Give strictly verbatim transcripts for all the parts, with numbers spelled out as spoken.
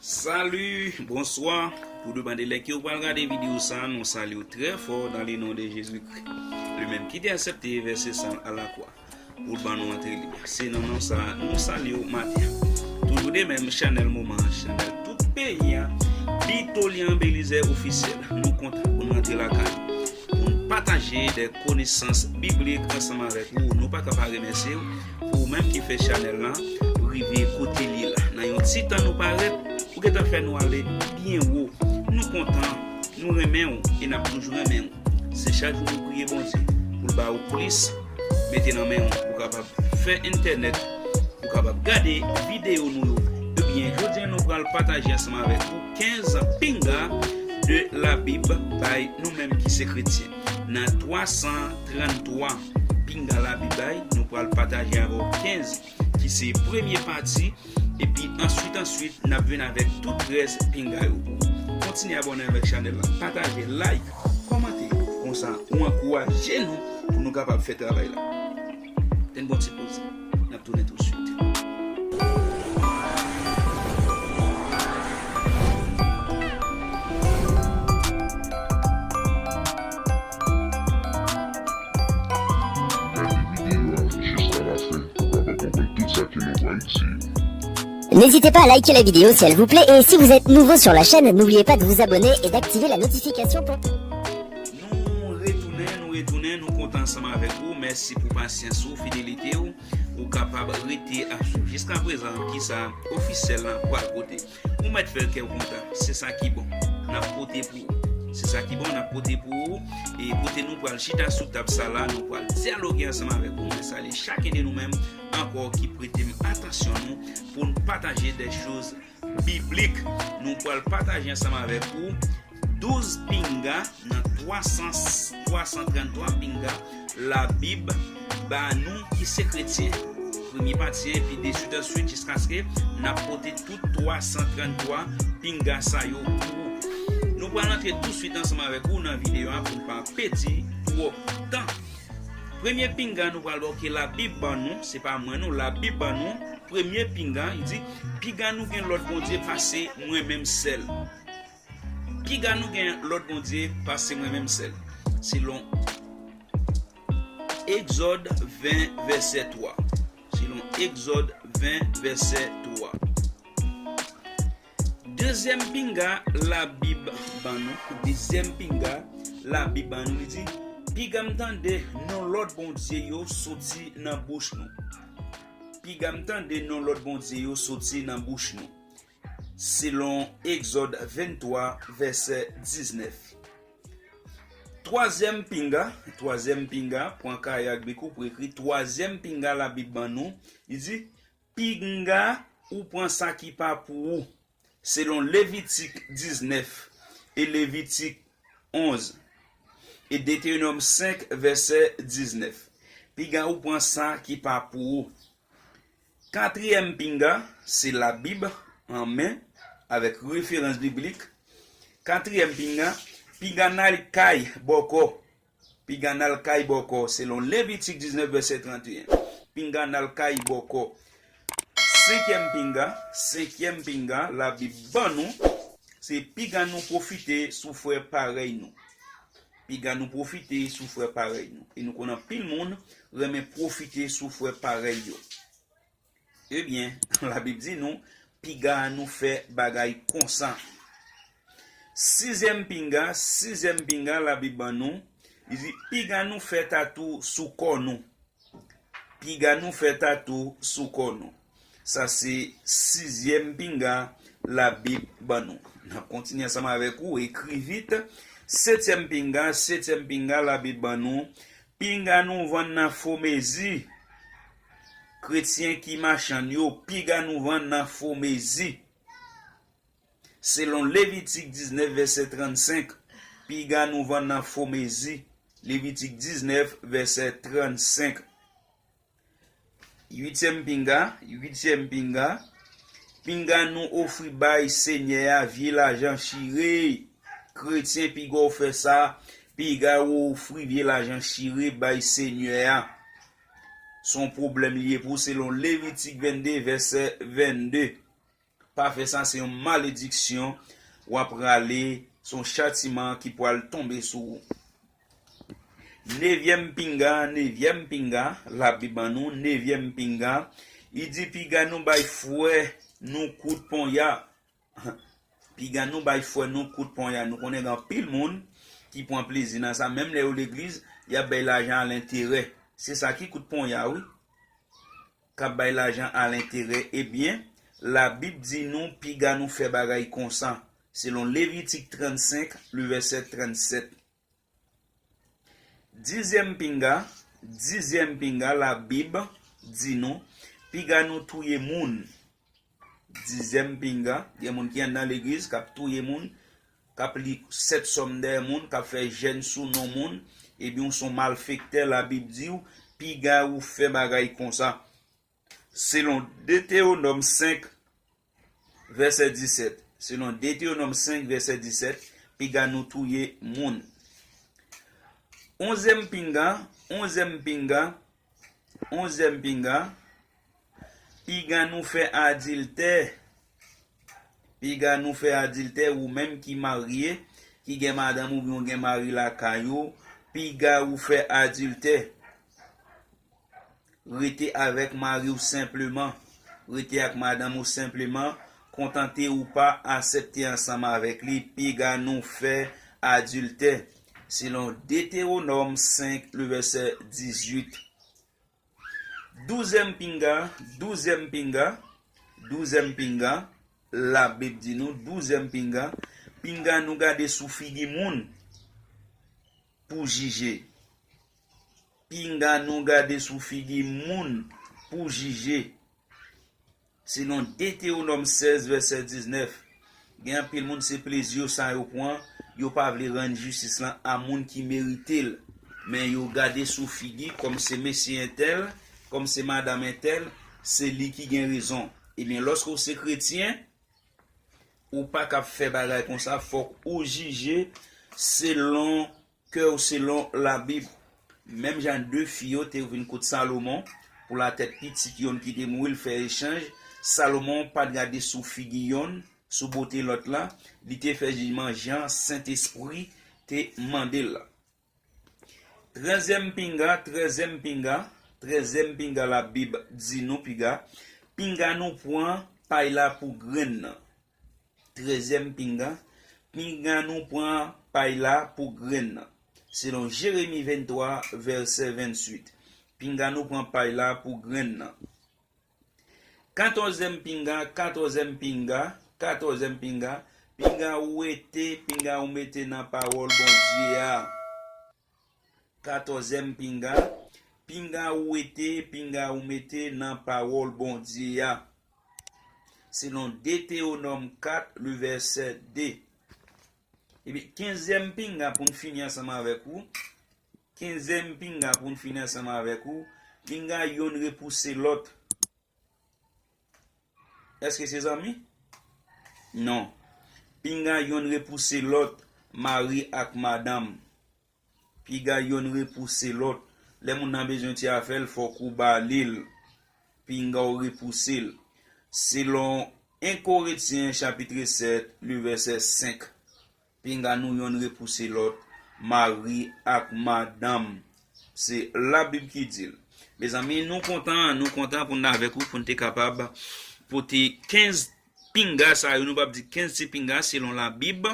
Salut, bonsoir. Pou demande lè ke ou pral gade videyo sa, nou salye w trè fò dans le nom de Jésus-Christ. Li menm ki te aksepte vèse san l a la kwa pou l ban nou antre li. Se nan non sa nou salye w maten. Toujou de menm chanèl moman, chanèl tout peyi a. Bito Lian Belizaire Officiel. Nou kontan pou nou antre lakay. Pou n pataje de konesans biblik ansanm avèk ou. Nou pa ka pa remèsye w pou ou menm ki fè chanèl la rive kote l ye la. Nan yon ti tan nou parèt, ou gentan fè nou ale byen wo. Nou kontan, nou renmen w e n ap toujou renmen w. Se chak jou nou priye Bondye pou l ba ou plis, mete nan men w, ou kapab fè entènèt, ou kapab gade videyo nou yo. Ebyen, jodi a nou pral pataje ansanm avèk ou kenz pinga de Labib bay nou menm ki se kretyen. Nan twa san tranntwa pinga Labib bay, nou pral pataje avè w kenz ki se premye pati, epi answit, answit, n ap vin avèk tout rès pinga yo pou ou. Kontinye abòne avèk chanèl la, pataje, like, kòmante, konsa ou ankouraje nou pou nou kapab fè travay la. Tann bon ti poz, n ap tounen tousuit. Gade videyo a jiska lafen pou w kapab konprann tout sa ke nou pral di yo. N'hésitez pas à liker la vidéo si elle vous plaît et si vous êtes nouveau sur la chaîne, n'oubliez pas de vous abonner et d'activer la notification pour... Nou retounen, nou retounen, nou kontan ansanm avèk ou. Mèsi pou pasyans ou, fidelite w. Ou kapab rete ap swiv jiska prezan kisa Ofisyèl la pral pote. Ou mèt fè l kè w kontan. Se sa ki bon. N ap pote pou ou. Se sa ki bon, n ap pote pou ou. E kote nou pral chita sou tab sa la, nou pral dyaloge ansanm avèk ou. Mwen salye chakenn de nou menm ankò ki prete m atansyon nou pou n pataje de choz biblik. Nou pral pataje ansanm avèk ou douz pinga nan twa san, twa san tranntwa pinga Labib ba nou ki se kretyen. Premye pati an, epi deswit answit, jiskaske n ap pote tout twa san tranntwa pinga sa yo pou ou. Nou pral antre tousuit ansanm avèk ou nan videyo a pou n pa pèdi twòp tan. Premye pinga nou pral ba w ke Labib ban nou, se pa mwen non, Labib ban nou. Premye pinga, li di, piga nou gen lòt bondye pase mwen menm sèl. Piga nou gen lòt bondye pase mwen menm sèl. Selon Egzòd ven, vèsè twa. Selon Egzòd ven, vèsè twa. Dezyèm pinga Labib ban nou, dezyèm pinga Labib ban nou, li di, piga m tande non lòt bondye yo soti nan bouch nou. Piga m tande non lòt bondye yo soti nan bouch nou. Selon Egzòd venntwa, vèsè diznèf. Twazyèm pinga, twazyèm pinga, pran kaye ak bik ou pou ekri, twazyèm pinga Labib ban nou, li di, piga ou pran sa ki pa pou ou, selon Levitik diznèf e Levitik onz, e Detewonòm senk, vèsè diznèf. Piga ou pran sa ki pa pou ou. Katriyèm pinga, se Labib an men, avèk referans biblik. Katriyèm pinga, piga n al kay bòkò. Piga n al kay bòkò, selon Levitik diznèf, vèsè tranteyen. Piga n al kay bòkò. Senkyèm pinga, senkyèm pinga, Labib ban nou, se piga nou pwofite sou frè parèy nou. Piga nou pwofite sou frè parèy nou. E nou konn anpil moun renmen pwofite sou frè parèy yo. Ebyen, Labib di nou, piga nou fè bagay konsa. Sizyèm pinga, sizyèm pinga Labib ban nou, li di, piga nou fè tatou sou kò nou. Piga nou fè tatou sou kò nou. Sa se sizyèm pinga Labib ban nou. N ap kontinye ansanm avèk ou, ekri vit. Setyèm pinga, setyèm pinga Labib ban nou, piga nou vann nan fo mezi. Kretyen ki machann yo, piga nou vann nan fo mezi. Selon Levitik diznèf, vèsè trannsenk, piga nou vann nan fo mezi. Levitik diznèf, vèsè trannsenk. Uityèm pinga, uityèm pinga, piga nou ofri bay Senyè a vye lajan chire. Kretyen, piga w fè sa, piga w ofri vye lajan chire bay Senyè a. Se yon pwoblèm li ye pou w, selon Levitik vennde, vèsè vennde. pa fè sa, se yon malediksyon w ap rale, se yon chatiman ki pral tonbe sou ou. Nevyèm pinga, nevyèm pinga, Labib ban nou, nevyèm pinga, li di piga nou bay frè nou kout ponya. Piga nou bay frè nou kout ponya. Nou konnen gen anpil moun ki pran plezi nan sa. Menm lè yo legliz, y ap bay lajan a lenterè. Se sa ki kout ponya, wi. K ap bay lajan a lenterè. Ebyen, Labib di nou, piga nou fè bagay konsa. Selon Levitik trannsenk, le vèsè trannsèt. Dizyèm pinga, dizyèm pinga, Labib di nou, piga nou touye moun. Dizyèm pinga, gen moun ki anndan legliz, k ap touye moun, k ap li sèt sòm dèyè moun, k ap fè jèn sou non moun, ebyen, ou se yon malfektè, Labib di w, piga ou fè bagay konsa. Selon Detewonòm senk, vèsè disèt. Selon Detewonòm senk, vèsè disèt, piga nou touye moun. Onzyèm pinga, onzyèm pinga, onzyèm pinga, piga nou fè adiltè. Piga nou fè adiltè, ou menm ki marye, ki gen madanm oubyen ou gen mari lakay ou, piga ou fè adiltè. Rete avèk mari w senpleman. Rete ak madanm ou senpleman. Kontante ou pa aksepte ansanm avèk li, piga nou fè adiltè. Selon Detewonòm senk, le vèsè dizuit. Douzyèm pinga, douzyèm pinga, douzyèm pinga, Labib di nou, douzyèm pinga, piga nou gade sou figi moun pou jije. Piga nou gade sou figi moun pou jije. Selon Detewonòm sèz, vèsè diznèf, gen anpil moun se plezi yo sa yo pran, yo pa vle rann jistis lan a moun ki merite l. Men yo gade sou figi kòm se mesye entèl, kòm se madanm entèl, se li ki gen rezon. Ebyen, lòske w se kretyen, ou pa ka fè bagay konsa, fòk ou jije selon kè w selon Labib. Menm jan de fi yo te vin kot Salomon pou latèt pitit yonn ki te mouri, l fè echanj, Salomon pa t gade sou figi yonn, sou bote lòt la, li te fè jijman jan Sentespri te mande l la. Trèzyèm pinga, trèzyèm pinga, trèzyèm pinga Labib di nou piga, piga nou pran pay la pou grenn nan. Trèzyèm pinga, piga nou pran pay la pou grenn nan. Selon Jeremi venntwa, vèsè venntuit, piga nou pran pay la pou grenn nan. Katòzyèm pinga, katòzyèm pinga, katòzyèm pinga, piga ou wete, piga ou mete nan pawòl Bondye a. Katòzyèm pinga, piga ou wete, piga ou mete nan pawòl Bondye a. Selon Detewonòm kat, le vèsè de. Epi, kenzyèm pinga pou n fini ansanm avèk ou. Kenzyèm pinga pou n fini ansanm avèk ou. Piga yonn repouse lòt. Èske se zanmi? Non. Piga yonn repouse lòt, mari ak madanm. Piga yonn repouse lòt. Lè moun nan bezwen ti afè l, fòk ou ba li l. Piga w repouse l. Selon en Korentyen chapit sèt, le vèsè senk. Piga nou yonn repouse lòt, mari ak madanm. Se Labib ki di l. Mezanmi, nou kontan, nou kontan pou n avèk ou, pou n te kapab pote kenz pinga sa yo, nou p ap di kenz ti pinga, selon Labib.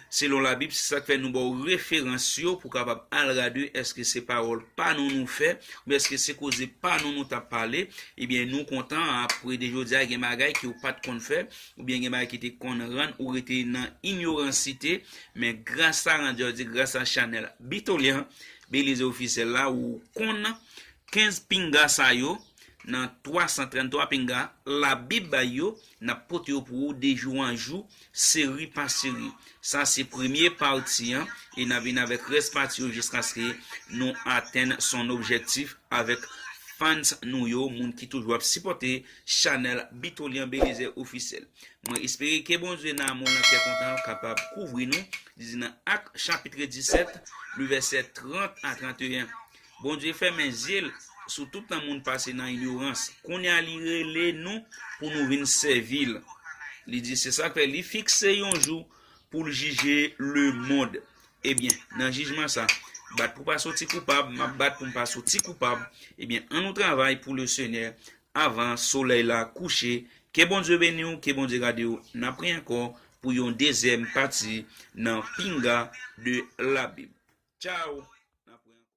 Selon Labib, se sa k fè nou ba w referans yo pou w kapab al gade èske se pawòl pa nou nou fè, oubyen èske se koze pa nou nou t ap pale. Ebyen, nou kontan, apre de jodi a, gen bagay ke w pa t konn fè, oubyen gen bagay ki te konn rann ou rete nan inyoransite, men gras a, jan yo di, gras a chanèl Bitolyan Belize Ofisyèl la, ou konn kenz pinga sa yo, nan twa san tranntwa pinga Labib bay yo, n ap pote yo pou ou de jou an jou, seri pa seri. Sa se premye pati an, e n ap vin avèk rès pati yo jiskaske nou atenn son objektif avèk fans nou yo, moun ki toujou ap sipòte chanèl Bitolyan Belize Ofisyèl. Mwen espere ke Bondye nan amour, nan kè kontan, kapab kouvri nou, li di nan Ak chapit disèt, le vèsè trant a tranteyen. Bondye fèmen zye l sou tout tan moun pase nan inyorans. Kounye a li rele nou pou nou vin sèvi l. Li di, se sa k fè li fikse yon jou pou l jije lemonn. Ebyen, nan jijman sa, bat pou pa soti koupab, m ap bat pou m pa soti koupab. Ebyen, ann nou travay pou Lesenyè avan solèy la kouche. Ke Bondye beni w, ke Bondye gade w. N ap ri ankò pou yon dezyèm pati nan Pinga de la Bible. Tchao!